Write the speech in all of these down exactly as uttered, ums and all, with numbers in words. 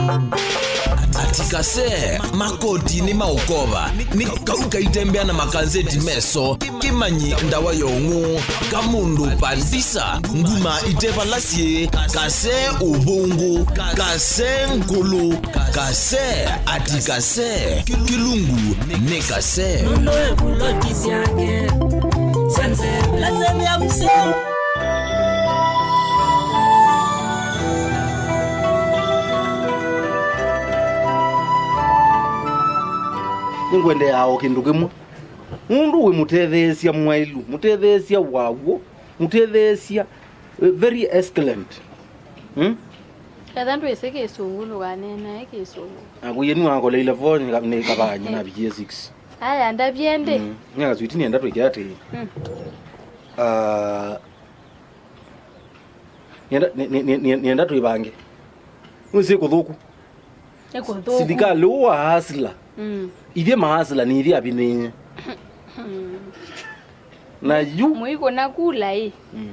Ati kase, makoti nĩ maũkova, nĩ kau kaitembea na makanzeti meso, kĩmanyi ndawa ya ũng'ũ, kamũndũ pandisa, nguma ite vala syĩ, kase ũvũngũ, kase ngũlũ, kase, ati kase, kĩlungu nĩ kase. Nũndũ ĩvuloti syake syanzevela semya mseo. Nĩngwendeaa o kĩndũ kĩmwe. Nũndũ wĩ mũtetheesya mwaĩlu, mũtetheesya wa w'o, mũtetheesya, eh, very excellent. Hmm? Ketha ndwĩsĩ Kĩsũngũ, ndũkanenae Kĩsũngũ. Naku yenu akoleile vo nĩ ka-, nĩ kavanyu na vikie six. Aya, ndavye ndĩ. Mm. Nĩ kaswiti nĩenda twĩke atĩĩ. Mm. Ah, nĩenda, nĩ, nĩ, nĩ, nĩ, nĩenda twĩvange. Nĩwĩsĩ kũthũku. Nĩ kũthũku. Silikalĩ ũũ wa hasla. Mm. Ithyĩ mahasla nĩ ithyĩ avinĩĩe. Na yu. Mũikũna kula ĩ. Mm.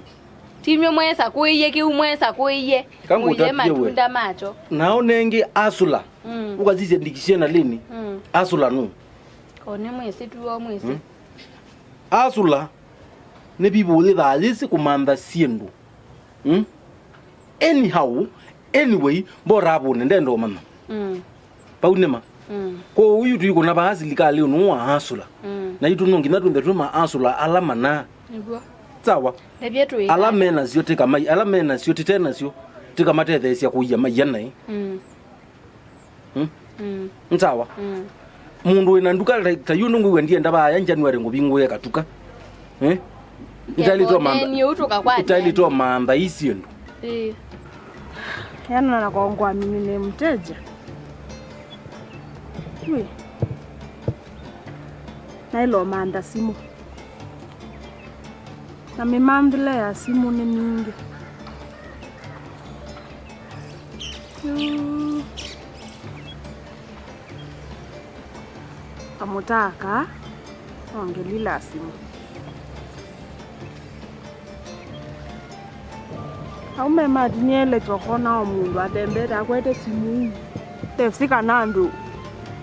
Timyo mwesa kũĩie kĩu, mwesa kũĩie. Mũie matunda makyo. Nao nengĩ asula. Mm. Ũkasisya ndikisye na lĩni. Mm. Asula nũ? Ko nĩ mwĩsĩ tu o mwĩsĩ. Mm. Asula nĩ vivũyĩthaa yĩsĩ kũmantha syĩndũ. Mm? Anyhow, anyway, mbora avũne, ndenda ũmanya. Mm. Vau nĩma. Mm. Kwoou yu tũikũna vaa silikalĩ ũnũ wa asula. Mm. Na itũ no nginya twĩnthe twĩ ma asula ala mana. Nĩguo. Sawa. Ndavye twĩ. Ala me nasyo tĩkamai, ala me nasyo tĩte nasyo, tĩkamatetheesya kũia maia naĩ. Mm. Hmm? Mm. Nĩ sawa? Mm. Mũndũ wĩna nduka ta, ta yu nũngwĩw'a ndienda vaya January ngũvingũe katuka. Eh? Itaĩlĩtwe mantha. Itaĩlĩtwe mantha ii syĩndũ. Ĩĩ. Yana na kongwa mimi ni mteja. Ui. Nailo mantha simu. Na mĩmanthĩle ya simũ nĩ mingĩ. Yu. Kamũtaa kaa, no ngelila simũ. Aume matinyele kyokona o mũndũ atembete akwete simũ ii. Tefsi kana andũ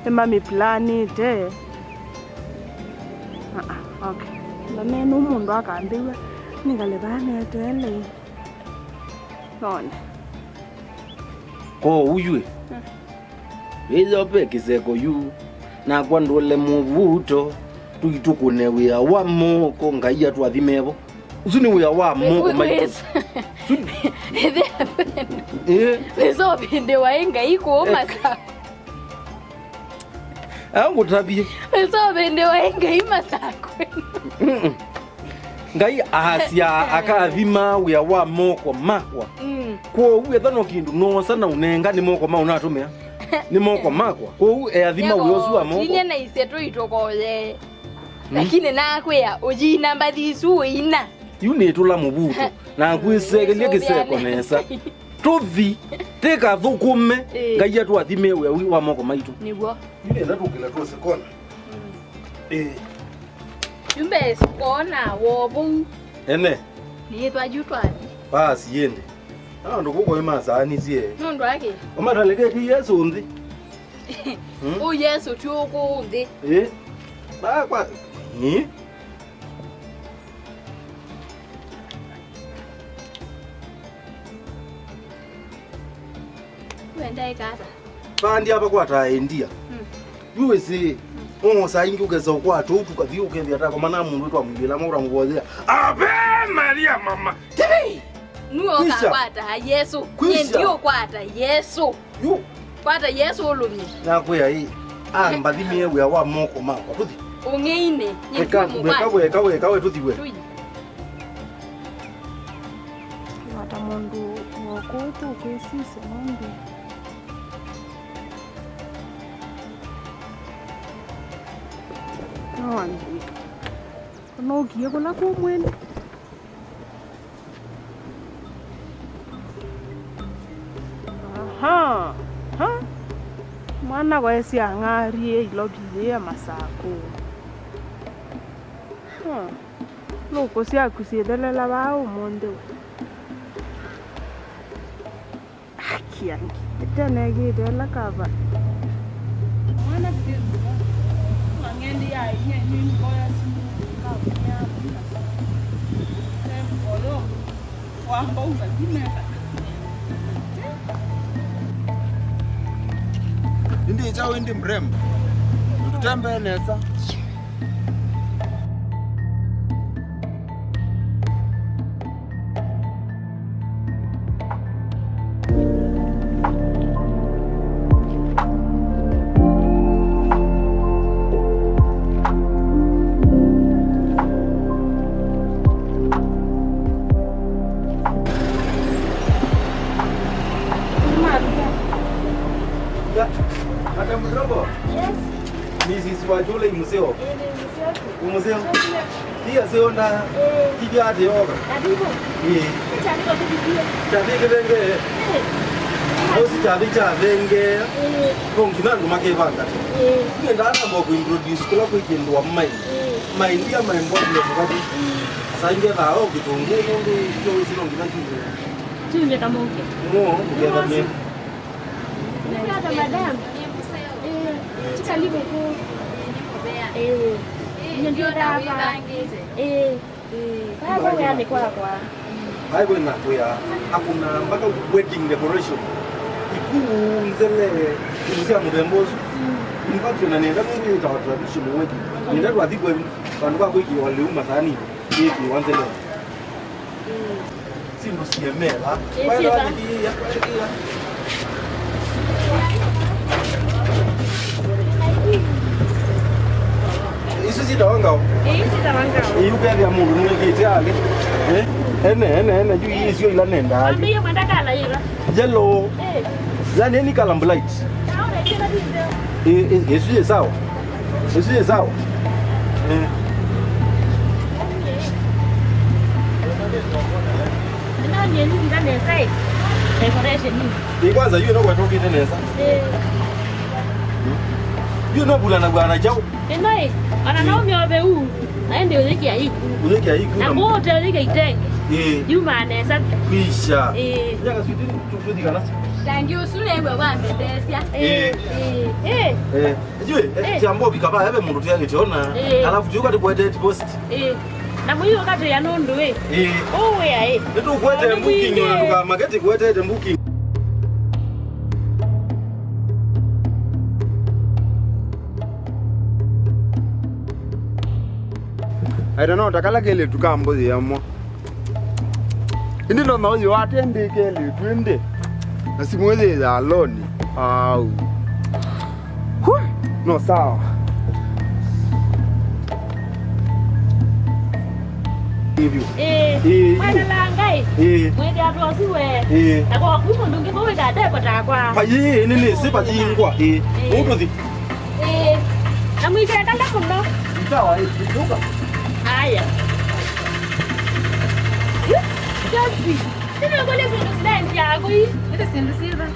nĩmamĩplanĩte. Ah, ah, okay. Ndanenu mũndũ akambĩw'a nĩngale vaa neteele. None. Kwoou yu ĩ, mm, wĩthĩa ve kĩseko yu, nakwa ndũle mũvuto, tũitũkũne wĩa wa moko, Ngai atũathime vo. Ũsu nĩ wĩa wa moko maitũ. Ĩĩ. Wĩsovĩndĩwa ĩ Ngai kũũ Masakũ. Angũtavye. Wĩsovĩndĩwa ĩ Ngai Masakũ. Mm-mm. Ngai aasya akathima wĩa wa moko makwa. Mm. Kwoou etha no kĩndũ noosa na ũnenga, nĩ moko ma ũnatũmĩa. Nĩ moko makwa. Kwoou eathima wĩa ũsu wa moko. Tinya na ise tũitũkoye. Mm. Lakini nakwĩa ũyina mbathi isu ũina. Yu nĩtũla mũvuto. Na kwĩsekelya kĩseko nesa. Tũthi, tĩkathũkũme, ĩĩ, Ngai atũathime wĩa wĩ wa moko maitũ. Nĩw'o. Yu nenda tũkĩla twose kona. Mm. Ĩĩ. Yu mbee kona wo vau. Ene. Nĩĩthwa yu twathi. Basi yende. Na andũ kũkũ ĩmasaanĩsye. Nũndũ akĩ. Ũmataleketi Yesũ nthĩ. Hmm? Ũ Yesũ ti ũkũ nthĩ. Ĩĩ. Bakwa. Ĩĩ. Wenda ĩka ata? Vandi ava kwataa endia. Mm. Yu wĩsĩ, mm, ũng'osa ingĩ ũkesa ũkwata ũu tũkathi ũkethĩa takoma na mũndũ twamwĩvĩla maũra mũvoyea. Ave Maria mama. Tivi! Nuo kwisha. Ũkakwata Yesũ. Kwisha. Nye ndiũkwata Yesũ. Yu. Kwata Yesũ ũlũmye. Nakwĩa ĩ, ambathimie wĩa wa moko makwa. Tũthi. Ũng'einĩ, nye eka, ndiũmũkwata. Weka, weka, weka, we tũthi we. Tũi. Wata mũndũ wokũũ tũkwĩsisya nũndũ. No wambie. Ũnũkie kũla kũ mwene. Aha, ha. Mwana waesya ang'arie ilovi yĩĩ ya Masakũ. Ha. Lũkũ syaku syĩthelela vaa ũmũnthĩ we. Aki, Kia, ĩtene ĩkĩte ĩla kava. Mwana kĩthĩnzĩwa. Mang'ende ya inyia nĩ mboya simu. Kakunya. Mboyo. Wamba ukathimeka. Ĩndĩ kyaũ ĩndĩ mrembo? Tũtembee nesa. Ya, madam mdogo. Yes. Misisi Wachula, ĩ mũseo? Ĩĩ, nĩ mũseo. Ĩ mũseo? Ndio. Pia seo nda. Ĩĩ. Kivya ate yoga. Adibo. Ĩĩ. Chani kwa kubidia. Chavi kivenge. Ĩĩ. Osi chavi chavenge. Ĩĩ. Kongi na nduma kevanga. Ĩĩ. Nenda na mbo ku introduce kula kwa kindu wa mai. Ĩĩ. Mai ndia mai mbo ndio mkati. Ĩĩ. Sange thao kitungu ndio ndio sino ngina kitu. Chunje kamoke. No, ngeza mimi. Nĩkwata madam. Ĩĩ. Karibu ku. Ĩĩ. Nĩ ndio ndava. Ĩĩ. Ĩĩ. Kwa kwa ni kwakwa. Ai kwĩ na kwĩa, hakuna mpaka wedding decoration. Ikuu nzele, ikuu sya mũthemba ũsu. In fact, na nenda nũndũ ĩtawa traditional wedding. Nenda twathi kwe vandũ va kwĩkĩwa lĩu masani, ĩkĩwa nzele. Syĩndũ siemela. Ĩĩ, syĩva. Isu syĩtawa ngao. Ĩĩ, syĩtawa ngao. Ĩĩ, ũkethĩa mũndũ nĩwĩkĩte alĩ. Eh? Ene, ene, ene, yu icio ila nendaa. Wambĩie kwenda kala yĩva? Yellow. Ĩĩ. Yani, any color bright. Naona kila kitu. Ĩĩ, ĩĩ, ĩsu yĩ sawa. Ĩsu yĩ sawa. Eh. Nĩnĩnga nesa ĩ. Decoration ĩ. Ĩ kwanza yu no kwatũkĩte nesa. Eh. Yu no bulana bwana jau. Ĩno ĩ. Ona no mĩove u. Na ende ũyĩkia iku. Ũyĩkia iku. Na na kũũ ũte ũyĩkia itenge. Eh. Yu manesa. Kwisha. Eh. Nyaka switi tu tu kana. Tangi ũsu nĩwe wambendesya. Eh. Eh. Eh. Eh. Ĩjũĩ, eh, eh, tiambo bikaba ebe mũndũ tianĩte ona. Eh. Alafu tiuka tikwete deposit. Eh. Na mũiũ katĩĩa nũndũ ĩ. Eh. Ũwĩa ĩ. Nĩtũkwete booking, ona ndũkamake tikwetete booking. Aita no takala kelĩtu ka mbũthĩ yamwe. Ĩndĩ no no yo atendĩke lĩtu ĩndĩ. Na simũ ĩyĩ ya loni. Au. Huh, no sawa. Ĩĩ. Ĩĩ. Mwana langai. Ĩĩ. Mwende atwasi we. Ĩĩ. Na kwa kuma ndungi kwa wika deko takwa. Pa ĩĩ, nĩ nĩ sipa jingwa. Ĩĩ. Ĩĩ. Ũtũthi. Ĩĩ. Na mwikale kala mũno. Sawa, ĩĩ, tuka. Aya. Just be. Sina kule sindu sina ndia kwi. Ĩndĩ sindu siva?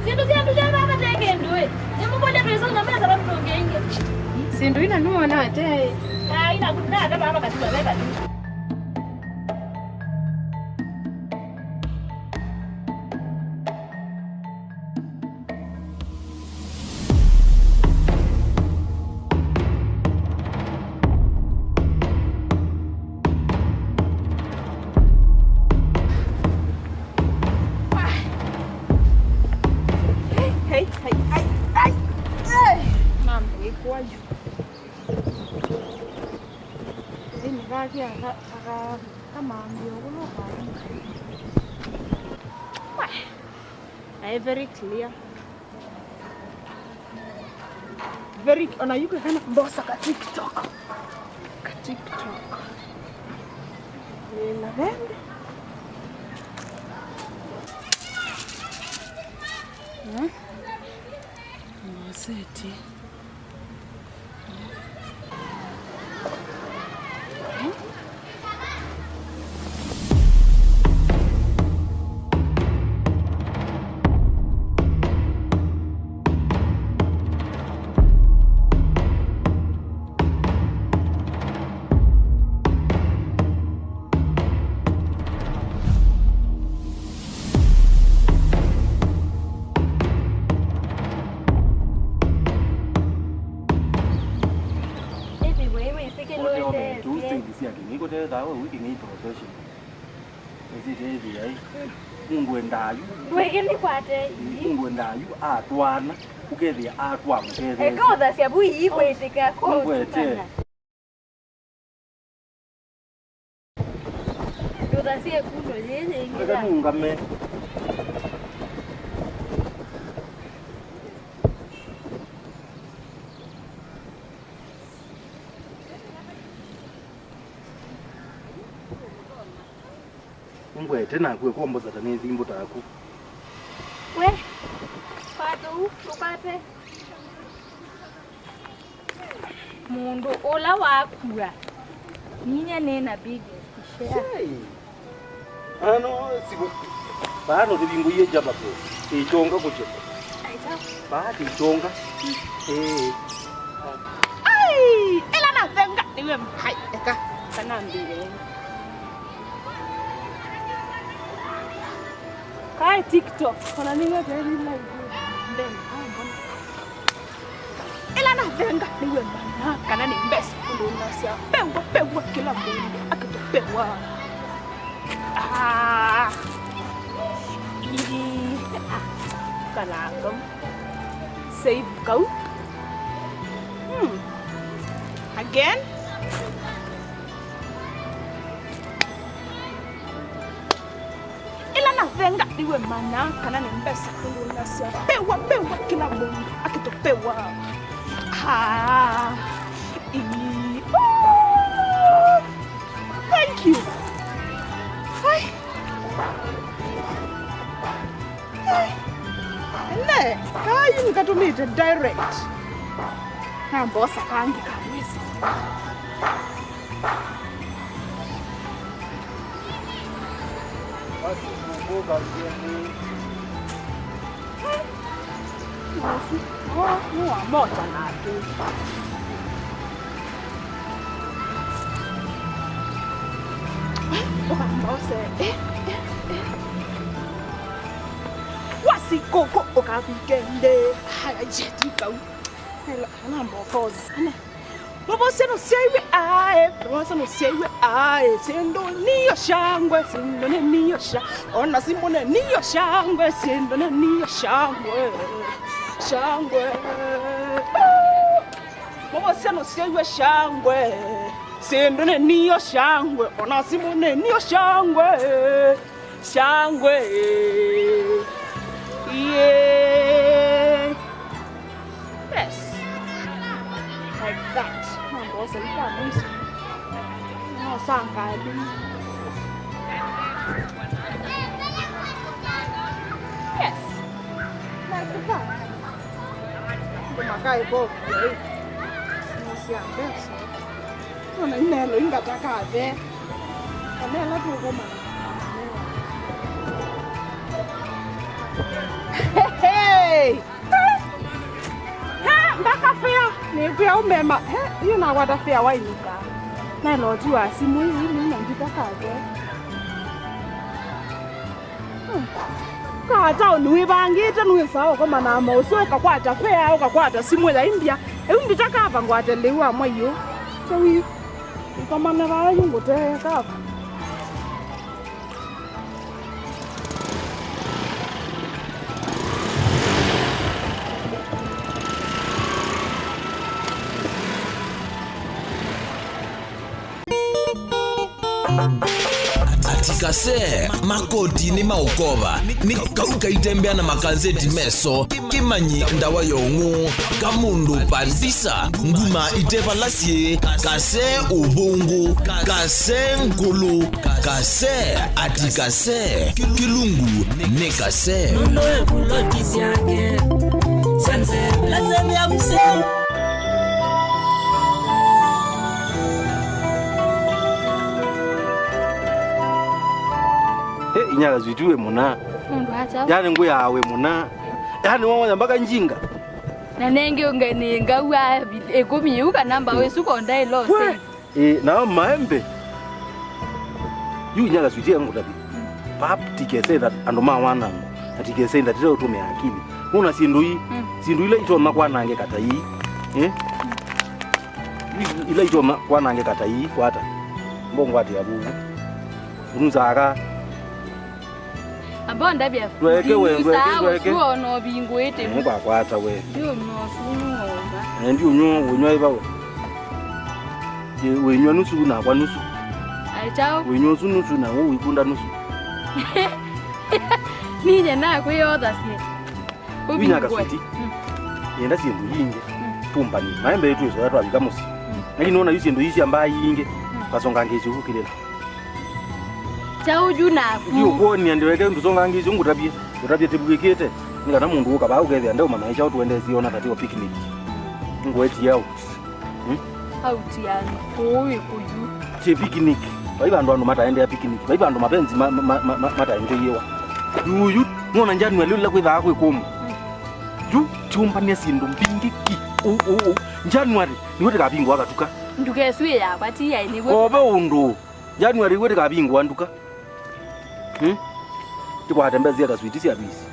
Sindu sya ndu sya vava te kindu ĩ. Nĩmũkũlya twĩsũna mesa vamũtũngĩingi. Sindu ina nũona ate. Ai, na kuna ata vava katiwa veva. Hey, hey, hey, hey, hey. Mambo ĩkwayu. Ĩĩ, nĩkakĩa ka, ka, ka, kamambĩa ũkũlũ kwa. Naĩ very clear. Very, ona yuko kana mbosa ka TikTok. Ka TikTok. Nina vende. Hmm? Mboseti. Oh, wiki nĩ professional. Ĩsĩte ĩthĩa ĩ. Mũndũ endaa yu. Ndwĩke nĩkwate ii. Mũndũ endaa yu atwana, ũkethĩa atwa mũkethĩa. Eka ũthasya vu ii kwĩtĩka. Nĩngwete. Ndũthasye ĩkundo yĩĩ yĩngĩ. Eka nũngame. Nĩngwete naku ĩkombosa ta nĩ thimbũ taku. We, kwatũ, ndũkwate. Mũndũ ũla wakua, ninyie nĩ na biggest share. Hey. Ano siku. Bano tibingo ye jaba ko. Tichonga kucho. Aita. Ba tichonga. Eh. Ai, ela na venga niwe mhai eka. Kana mbire. Kai TikTok, kana niwe very live. Then, ah, mbona. Ĩla navenga nĩw'e mana kana nĩ mbesa, ũndũ nasya, "Pewa, pewa, kĩla mũndũ akĩtũpewa." Ah. Ii. Ah. Kalanga. Save kau. Hmm. Again. Ĩla navenga nĩw'e mana kana nĩ mbesa, ũndũ nasya, "Pewa, pewa, kĩla mũndũ akĩtũpewa." Ah, ii, oh, thank you. Ai. Ai. Ne, kayu nĩkatũmĩte direct. Na mbosa kangĩ ka mwezi. Basi, kumbuka mjeni. Nĩ wa moja na atĩ. Ũkamba ũse. Eh, eh, eh. Wasi kũkũ ũkavike ndĩ. Haya, jeti kau. Ana mbokozi. Ana. Mavosya nũsyaiwe aĩ, mavosya nũsyaiwe aĩ, syĩndũ nĩyo shangwe, syĩndũ nĩ nĩyo sha-, ona simũ nĩ nĩyo shangwe, syĩndũ nĩ nĩyo shangwe, shangwe. Mavosya nũsyaiwe shangwe, syĩndũ nĩ nĩyo shangwe, ona simũ nĩ nĩyo shangwe. Shangwe. Yeah. Yes. Like that. Mambo ose ika mwiso. No sanga adu. Yes. Like that. Ndio makai bob. Sio siambesa. Ona inelo ingata kave. Kana ĩla tũkomana. Hey! Hey! Ngaka fĩa, nĩkwĩa ũmema. He, yu nakwata fĩa wainuka. Naĩla ũti wa simũ ii, nĩ na ndita kake. Hmm. Kaa taoni wĩvangĩte, nĩwĩsaa ũkomana na maũsũ, ũkakwata fĩa, ũkakwata simũ ya India. Ĩu ndita kava ngwate lĩu wa mwaiũ. Kĩu ĩkomane vaa yu ngũtee kava. Ati kase, makoti nĩ maũkova, nĩ kau kaitembea na makanzeti meso. Kĩmanyi ndawa ya ũng'ũ, kamũndũ pandisa, nguma ite vala syĩ, kase ũvũngũ, kase ngũlũ, kase ati kase, kĩlungu nĩ kase. Nũndũ wĩ vuloti syake, syanze lazemya mse. He, inyala zwiti wĩ mũna. Mũndũ acha. Yani ngũyaa wĩ mũna. Yani wawonya mpaka njinga. Na nengĩ ũnge nĩ ngau ya ĩkũmi ĩu kana mbaũ ĩsu konda ĩlo safe. Ĩ, nao maembe. Yu inyala switi ya ngũtavi. Pap, tikese that andũ ma wanango. Na tikese that ĩla ũtũmĩa akili. Nũna syĩndũ ii, mm, syĩndũ ila itonya kwanangĩka ta ii. Eh? Ila itonya kwanangĩka ta ii, kwata. Mbongwatĩa vuvu. Unusaa ka. Amba ũndavya. Ndweke we, ndweke, ndweke. Ũsu ona ũvingũĩte. Eh, kwakwata we. Ndiũmya ũsu nĩwonza. Eh, ndiũnywa, ũnywa ĩva we. Ĩ, wĩnywa nusu nakwa nusu. Ai, chao. Wĩnywa ũsu nusu na we wĩkunda nusu. Ninyie nakwĩyothasye. Vinya kaswiti. Mm. Yenda syĩndũ yingĩ. Mm. Tumbani. Maembe yetu ĩsoya twavika mũsyĩ. Mm. Lakini nona yu syĩndũ ii syambaa yingĩ. Mm. Kasongangĩsyo kukilila. Chau juu naku. Ndiũkwony'a ndiweke ndusongangĩsyo ngũtavye. Ngũtavye tĩvw'ĩkĩte. Nĩ kana mũndũ ũka vaa ũkethĩa ndeũmanya kyaũ tũendee siona katĩ wa picnic. Mm. Ngũetie au. Hmm? Auti yani, kũũ ĩkũyu. Ti picnic. Vai vandũ andũ mataendea picnic. Vai vandũ mapenzi ma, ma, ma, ma, mataendeiwa. Yuyu, nona January ũla kwĩthaa kwĩ kũmũ. Mm. Yu, tiũmbania syĩndũ mbingĩ ki. Ũ, ũ, ũ. January, nĩwe tĩkavingũa katuka. Ndukeswĩ yakwa, ti yaĩ nĩw'o. Ove ũndũ. January, iwe tĩkavingũa nduka. Hmm? Tĩkwate mbesa sya kaswiti sya visi.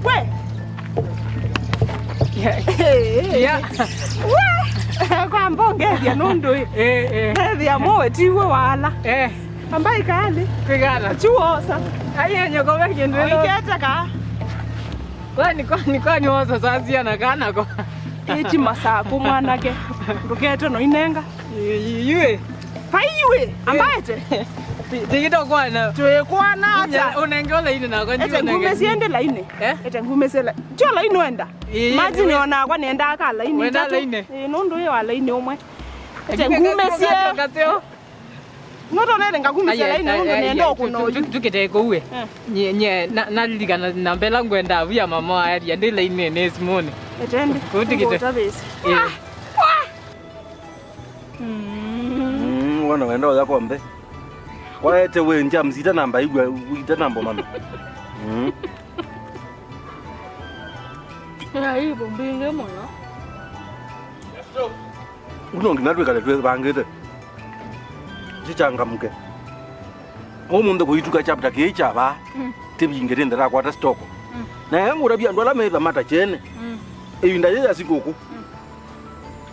We! Yeah. Yeah. We! Kwamba ũngethya nũndũ ĩ. Eh, eh. Ethĩa mũwe tiwe wala. Eh. Ambai kali. Kwĩkala. Chuosa. Aiye nyoko ve kĩndũ ĩno. Oikete ka. Kwani, kwani, kwani wosa saa siana kanako? Ĩti masaku mwanake. Ndũkete no inenga. Yu, yu, yu. Pai iwe, ambaete. Ti-, tikito kwana. Twĩkwana ata? Unenge laini nako. Ete ngume siende laini. Eh? Ete ngume siende. Tio laini wenda. Ĩĩ, maji ĩĩ. Nĩona kwa nenda ka laini. Wenda itatu. Laini. Ĩĩ, nũndũ ĩyo wa laini ũmwe. Ete ngume sie. Nũtonete ngakumisya laini nũndũ nenda ũkũna ũyu. Tukite kũue. Eh. Nye, nye, na, nalilikana na mbela ngwenda avu ya mama wa aria, ndi laini nĩ simoni. Etende. Kutikite. Ngũtavĩsya. Eh. Ah! Mm. Mm, wana wenda ũya kombe. Kwaete we njamsi itanamba igwa, itanamba mama. Mm. Ya, ivo mbingĩ mũno. Ũno nginya twĩkale twĩvangĩte. Sichangamke. Ũmũnthĩ kũituka chapter kĩĩ kya vaa. Mm. Tĩvingĩ nĩntherakwata stoko. Mm. Na ngũtavya andũ ala metha mata kyene. Mm. Ĩvinda yĩ ya sikũkũ. Mm.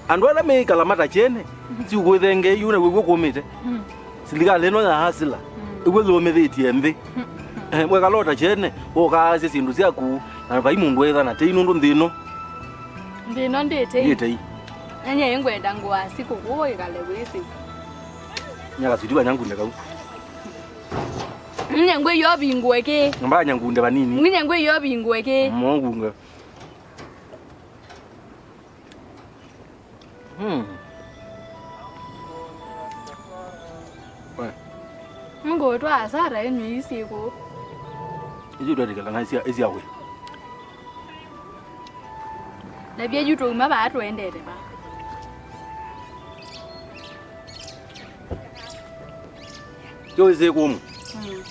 Andũ ala meĩkala mata kyene, mm, siũkwĩthengei yu na wĩw'o kũmĩte. Mm. Silikalĩ ĩno ya hasila, mm, ĩw'o yũmĩthĩtye nthĩ. Mm. Eh, wekala ũta kyene, ũkaasya syĩndũ syaku, na vai mũndũ wĩthana tei nũndũ nthĩ ĩno. Nthĩ ĩno ndĩ tei. Ndĩ tei. Na nyie ngwenda ngũa sikũkũ ĩkale wĩsĩ. Nyakasuti vanya ngunde kau. Nye ngwĩyo vingũe kĩ. Mbanya ngunde vanini. Nye ngwĩyo vingũe kĩ. Mo ngunge. Hmm. We. Ngũtwa hasara ĩno ĩsyĩkũ. Isu twetikana isya, isya we. Na vyeju twauma vaa tũendete va. Yo ĩsĩ kũmũ. Mm.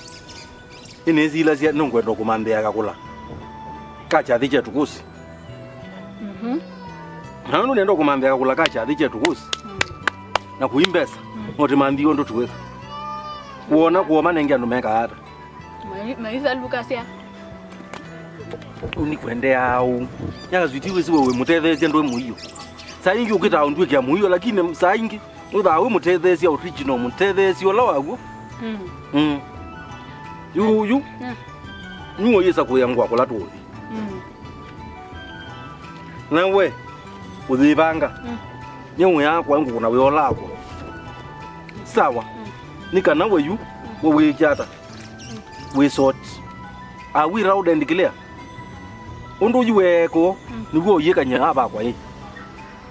Ĩnĩsilasya nũngwenda kũmambĩa kakũla ka kyathĩ kyetu kũsĩ. Mhm. Na nũndũ nenda kũmambĩa kakũla ka kyathĩ kyetu kũsĩ. Mm. Na kũi mbesa, mm, no tĩmambie ũndũ tũwĩka. Kuona kuoma nenge andũ mekaa ata. Mai-, maisalukasya. Ũu nĩkwendeaa ũu. Nyakaswiti wĩsĩ we wĩ mũtetheesya ndwĩ mũio. Saa ingĩ ũkĩtaa ũndwĩkĩa mũio, lakini saa ingĩ wĩthaa wĩ mũtetheesya original, mũtetheesya ũla waw'o. Mm. Mm. Yu, yu. Mm. Nĩwe yĩsa kũya ngwa kũla tũũthi. Mm. Na we, ũyĩvanga. Mm. Nĩ wĩa kwa ngũkũ na wĩa ũlakwa. Sawa. Mm. Nĩ kana we yu, mm, we wĩkya ata? Mm. Wĩ sort. Are we loud and clear? Ũndũ yu weekwo, mm, nĩw'o ũyĩkany'a avakwa ĩ.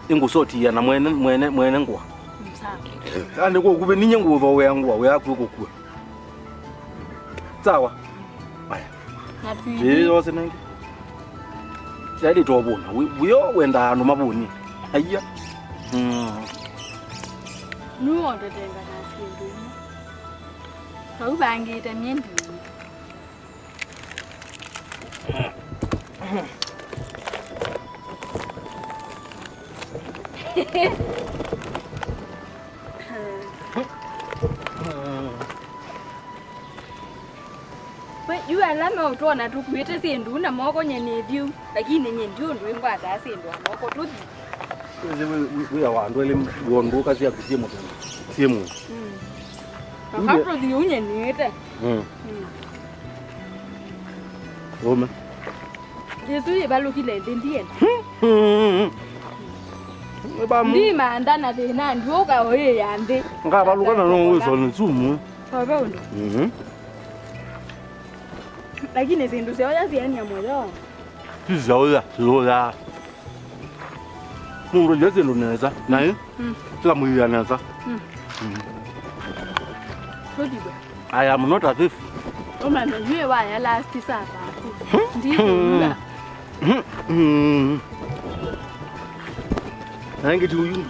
Ĩngũsotia na mwene, mwene, mwene ngũa. Mm, sawa. Yaani kwa ũkuvĩ ninye ngũthowea ngũa, we akwĩ kũkua. Sawa? Aya. Na ĩĩ, yose nenge. Yaani tovũna. Wĩ-, wĩo wendaa andũ mavũnie. Aiya. Mm. Nũũ ũtetenganaa syĩndũ imwe? Vau vangĩte myĩ ndini. We, yu ala meũtwona tũkuĩte syĩndũ na moko, nye nĩ vyu, lakini nye ndi ũndũ ĩngwataa syĩndũ na moko tũthi. Wĩsĩ wĩ, wĩ, wĩ wa andũ elĩ wondũka syaku syĩ mũtũnĩ, syĩ mũĩ. Mm. Yu Aka tũthi ũu nye nĩĩte. Mm. Mm. Ũme. Yĩsu yĩvalũkile nthĩ ndienda. Nĩvamu. Ndimantha na thĩna ndiũka ũĩĩa nthĩ. Ngavalũka na no wĩsone sumu. Ove ũndũ. Mhm. Lakini syĩndũ syaũya siania mũyo. Ti syaũya, syaũya. Mũndũ yesi ndo nesa. Naye? Mm. Tila mwĩya nesa. Mm. Mm. Tũthi we. I am not a thief. Ũmanye yu waya last supper. Ndikũlya. Mm. Nange ti ũyu.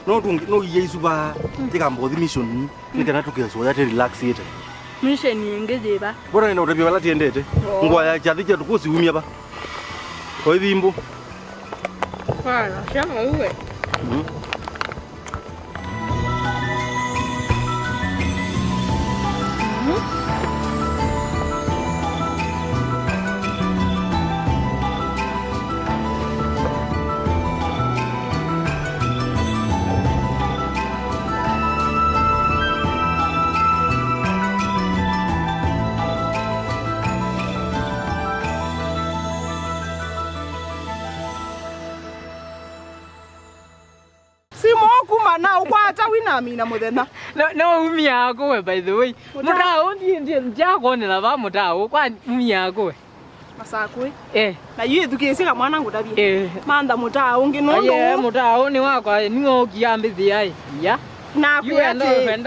No tungi, no iye isuba. Tika mbothi mission. Nĩ kana tũkesoya tĩ relaxĩte. Mission ĩngĩ yĩva? Mbona nĩnaũtavya vala tiendete? Oo. Ngũa ya kyathĩ kyetu kũsiumya va? Kwa ĩthimbo. Bwana, sema uwe. Mm. Simũ kuma na ũkwata wina mina mũthenya. No, no umia kũwe, by the way. Mũtaa. Mũtaa ũũ ndiĩ, ndiĩ, ndiakwonela va mũtaa ũũ. Kwa umia kũwe. Masakũĩ. Eh. Na yu ĩthukĩĩsye kamwana ngũtavye. Eh. Mantha mũtaa ũngĩ nũndũ. Aye, mũtaa ũũ nĩ wakwa, nĩwe ũkia mbĩthĩa ĩ. Ya. Nakwĩa atĩ,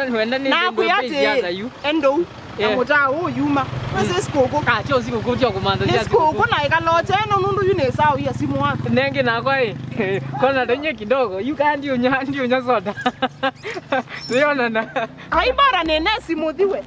nakwĩa atĩ, endou na mũtaa ũũ yuma. Wĩsĩ sikũkũ. Ah, tio sikũkũ, tio kũmantha. Nĩ sikũkũ na ĩkalote ĩno nũndũ yu nĩ sawa ya simũ waku. Nengĩ nakwa ĩ. Kona tũnywe kidogo. Yu kaa ndiũnywa, ndiũnywa soda. Twĩonana. Ai, bora nĩ nesi mũthiwe.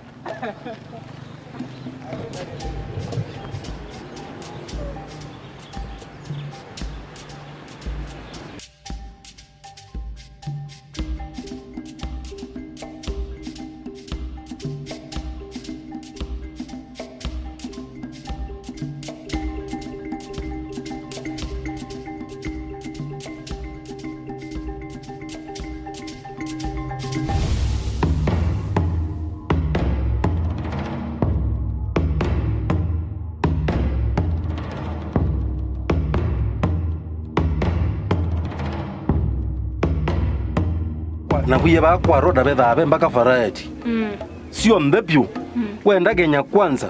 Na kũie vaa kwa Rhoda vethaa ve mbaka variety. Mm. Syonthe vyũ. Mm. Wenda Kenya Kwanza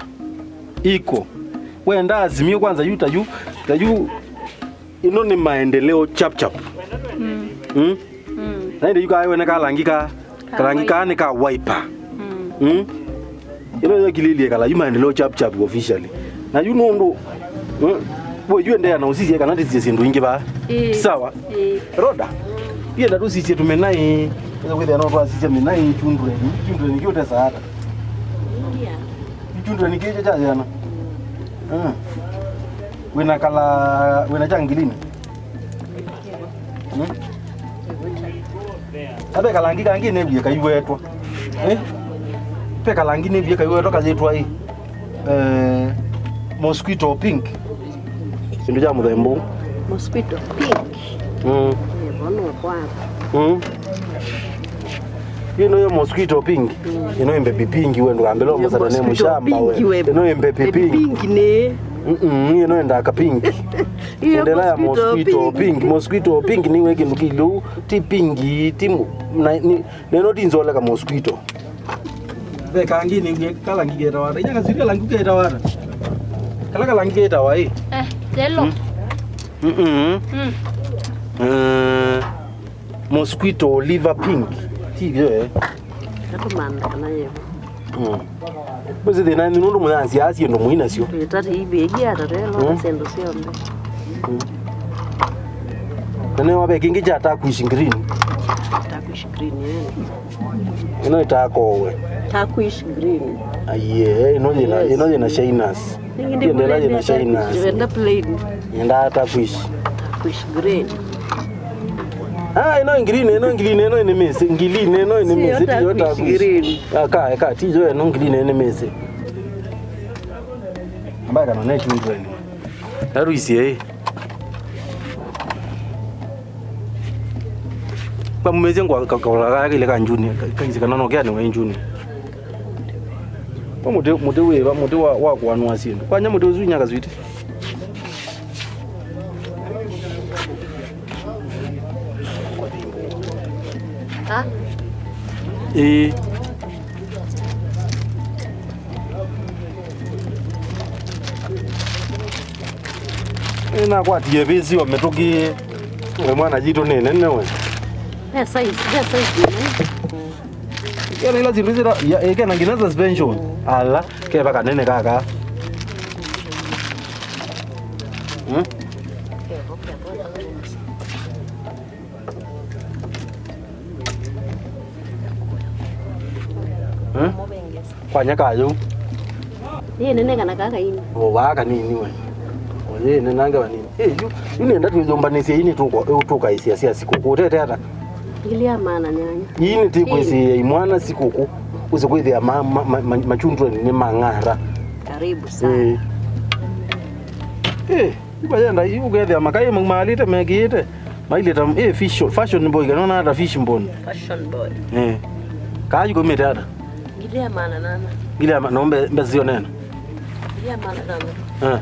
iko. Wenda Azimio Kwanza yu ta yu, ta yu. Ĩno nĩ maendeleo chap chap. Mm. Mm? Mm. Na ĩndĩ yu kaa wene kalangi ka, kalangi kaa nĩ ka Wiper. Mm. Mm? Ĩno yekilĩlye kala yu maendeleo chap chap officially. Na yu nũndũ, mm, we yu endeea na ũsisye kana tĩsisye syĩndũ ingĩ vaa. Ĩĩ. Sawa? Ĩĩ. Rhoda, yu enda tũsisye tũmĩnaĩ. Ĩtha kwĩthĩa no twasisya mĩnaĩ children. Children kĩ ũtesaa ata? Children kĩ kya yĩana? Mm. Wĩna kala, wĩna kya ngilini? Hmm? Na ve kalangi kangĩ nĩw'ie kaiwetwa. Eh? Ve kalangi nĩw'ie kaiwetwa kayĩtwa ĩ, eh, mosquito pink. Kĩndũ kya mũthemba ũũ. Mosquito pink. Mm. Ĩvo nũkwatha. Mm. Ĩno yo mosquito pink. Mm. Ĩno ĩ mbepi pink, we ndũkambĩle ũmũsata nĩ mũshamba we. Ĩno ĩ mbepi pink. Pink nĩ? Mm-mm, ĩno ĩ ndaka pink. Endelea mosquito pink. Mosquito pink nĩwe kĩndũ kĩlĩu, ti pink, ti mu-, na, ni, neno ti nzoleka mosquito. Ve kangi nĩ kalangi ketawa ata? Inya kasiri kalangi ketawa ata? Kala kalangi ketawa ĩ? Eh, yellow. Mm. Mm-mm. Mm. Eh, mosquito liver pink. Ti vyo, eh? Katũmantha kana yevo. Mm. Mwĩsĩ thĩna nĩ nũndũ mũyanzĩa syĩndũ mũi nasyo. Ĩtati ibĩgia tatelo. Mm. Syĩndũ syonthe. Mm. Na nĩ wabe kĩngĩ kya Turkish green. Turkish green, eh. Ĩno ĩtakowe. Turkish green. Aiye, ĩno yĩna, yes, ĩno yĩna shyness. Ĩngĩ ndĩ ĩndĩ ĩla yĩna shyness. Ndĩrenda plain. Yendaa Turkish. Turkish green. Ah, ĩno green, ĩno green, ĩno nĩ mĩsĩ. Green, ĩno nĩ mĩsĩ, tiyo Turkish. Green. Ah, ka, ka, tiyo ĩno green nĩ mĩsĩ. Ambaye kana ne children. Naruisie. Kamumĩsye ngwa ka-, kaũla kaya kaile ka njuni, ka-, kaisi kana no keanĩwe njuni. Kwa mũtĩ, mũtĩ wĩva, mũtĩ wa, wa kũanũa syĩndũ. Kwanya mũtĩ ũsu inyaka switi. Ha? Ĩĩ. Ĩĩ, nakwatie vĩsĩ o mĩtũkĩ. We mwana yitũ nĩ nene we. Ve size, ve size nene. Kena ila syĩndũ sila, ya, ĩ, kena nginya suspension. Ala, keva kanene kaka. Hmm? Hmm? Kwanya kayo. Yĩ nene kana kaka ini. O vaa kanini we. O yĩ nene anga vanini. Eh, yu, yu nenda twĩyũmbanĩsye ini tũko, tũkaĩsya sya sikũkũ. Ũtete ata? Ngili ya maana nyanya. Ii nĩtĩkwĩsĩĩa imwana sikũkũ. Ũsĩ kwĩthĩa ma, ma, ma, ma, machundreni nĩ mang'ara. Karibu sana. Eh. Eh, yu vayenda, yu ũkethĩa makaĩ maumaalĩte mekĩĩte. Mailĩta, eh, fish, fashion boy, kana ona ata fish mboni. Fashion boy. Eh. Kaa yu kaumĩte ata? Ngili ya maana nana. Ngili ya ma-, no mbe, mbe sio nena. Ngili ya maana nana. Eh.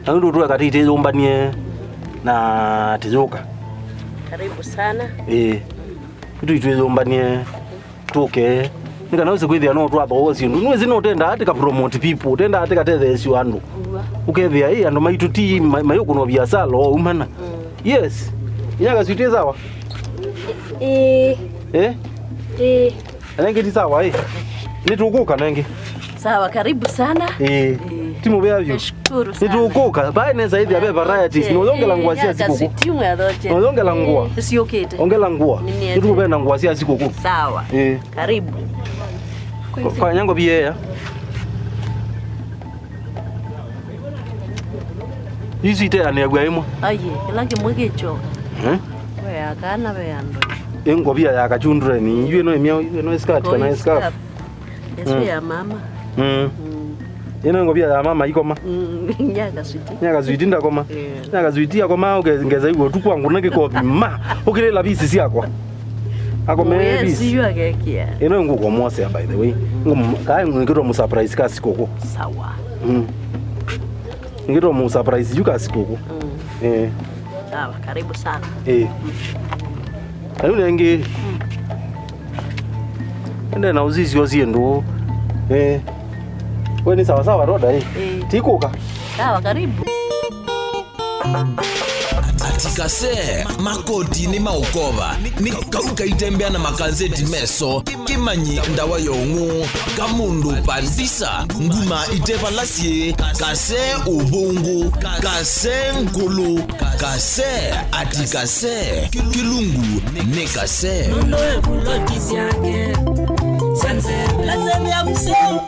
Na nũndũ tũeka tĩtĩyũmbanie na tĩyũka. Karibu sana. Ĩĩ. Nĩtũitwĩyũmbanie tũke. Nĩ kana ũsĩ kwĩthĩa no twathooa syĩndũ. Nĩwĩsĩ no ũtendaa ati ka promote people, ũtendaa ati katetheesyo andũ. Ũkethĩa, ĩ, andũ maitũ ti ma-, mayũkũnwa biasala o umana. Mm. Yes. Inyaka switi sawa? Ĩĩ. Eh? Ĩĩ. Nengĩ ti sawa, ĩ. Nĩtũkũka nengĩ. Sawa, karibu sana. Ĩĩ. Ĩĩ. Ti mũvea vyũ. Nashukuru sana. Nĩtũkũka. Vai nesa ĩthĩa ve varieties. Nũyongela ngũa sya sikũkũ. Nũyongela ngũa. Siũkĩte. Ongela ngũa. Nĩtũkũvenda ngũa sya sikũkũ. Sawa. Ĩĩ. Karibu. Kwa nyango bia. Isu iteanĩaw'a ĩmwe. Aiye, kĩla kĩmwe kĩkyoka. Eh? Ve ya kana, ve ya ndoĩ. Ĩ ngovia ya kachundureni, yu ĩno ĩmyaũ, yu ĩno ĩskirt kana ĩscarf? Ĩsu ya mama. Mm. Mm. Ĩno ngovia ya mama ikoma. Mm, ya kaswiti. Ya kaswiti ndakoma. Yeah. Ya kaswiti akoma, ũke-, ngeza iwe ũtukũ wangu na kĩkopi. Ma, ũkĩlĩla visi syakwa. Akome visi. Yu akekia. Ĩno ngũkũmwosea, by the way. Ngũm-, kae ngwĩkĩtwa mũ surprise ka sikũkũ. Sawa. Mm. Ngĩtwa mũ surprise yu ka sikũkũ. Mm. Eh. Sawa, karibu sana. Eh. Na rĩu nengĩ, ende na ũsisyo syĩndũ. Eh. We nĩ sawa sawa, Roda, eh. Eh. Tikũka. Sawa, karibu. Ati kase, makoti nĩ maũkova, nĩ kau kaitembea na makanzeti meso, kĩmanyi ndawa ya ũng'ũ, kamũndũ pandisa, nguma ite vala syĩ, kase ũvũngũ, kase ngũlũ, kase ati kase, kĩlungu nĩ kase. Nũndũ ĩvuloti syake sya nzeve.